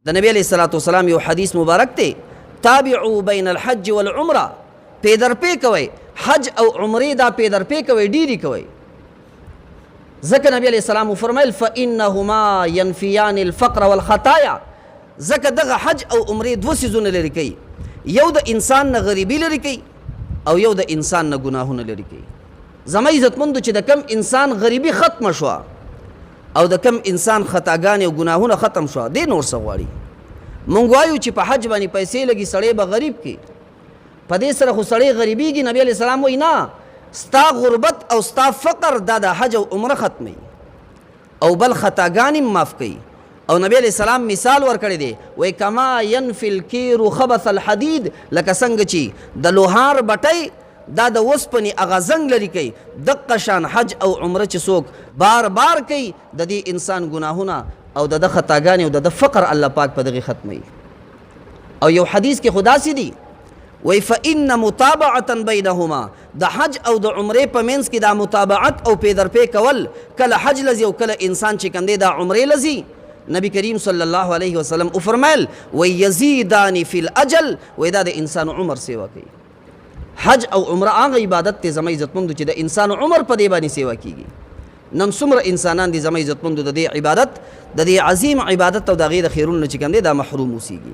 د نبی علیه الصلاة والسلام یو حدیث مبارک دی، تابعو بین الحج والعمره، پې در پې کوئ حج او عمرې، دا پې در پې کوئ، ډېرې کوئ. ځکه نبی علیه السلام وفرمیل فانهما ينفیان الفقر والخطایا، ځکه دغه حج او عمرې دوه څیزونه لرې کوي، یو د انسان نه غریبي لرې کوي او یو د انسان نه ګناهونه لرې کوي. زما عزتمندو، چې د کم انسان غریبي ختمه شوه او د کم انسان خطاګانې او ګناهونه ختم شوه، دی نور څه غواړي؟ مونږ وایو چې په حج باندې پیسې لګي، سړی به غریب کې، په دې سره خو سړی غریبیږي. نبی علیه السلام وایي نه، ستا غربت او ستا فقر دا د حج او عمره ختموي او بل خطاګانې معاف کوي. او نبی علیه السلام مثال ورکړی دی، وایي کما ینفي الکیر خبث الحدید، لکه څنګه چې د لوهار بټۍ دا د وسپنې هغه زنګ لري کوي، دقه شان حج او عمره چې څوک بار بار کوي، د دې انسان ګناهونه او د ده خطاګانې او د ده فقر الله پاک په دغې ختموي. او یو حدیث کې خو داسې دي، وایي فإن متابعة بینهما، د حج او د عمرې په منځ کې دا متابعت او پې در پې کول، کله حج لځي او کله انسان چې کوم دی دا عمرې لځي، نبی کریم صلی الله علیه وسلم وفرمایل وایي یزیدان فی الاجل، وایي دا د انسان عمر سیوا کوي. حج او عمره هغه عبادت دی زما عزتمندو چې د انسان عمر په دې باندې سیوا کیږي. نن څومره انسانان دي زما عزتمندو د دې عبادت، د دې عظیم عبادت او د هغې د خیرونو چې کوم دی دا محروم اوسیږي.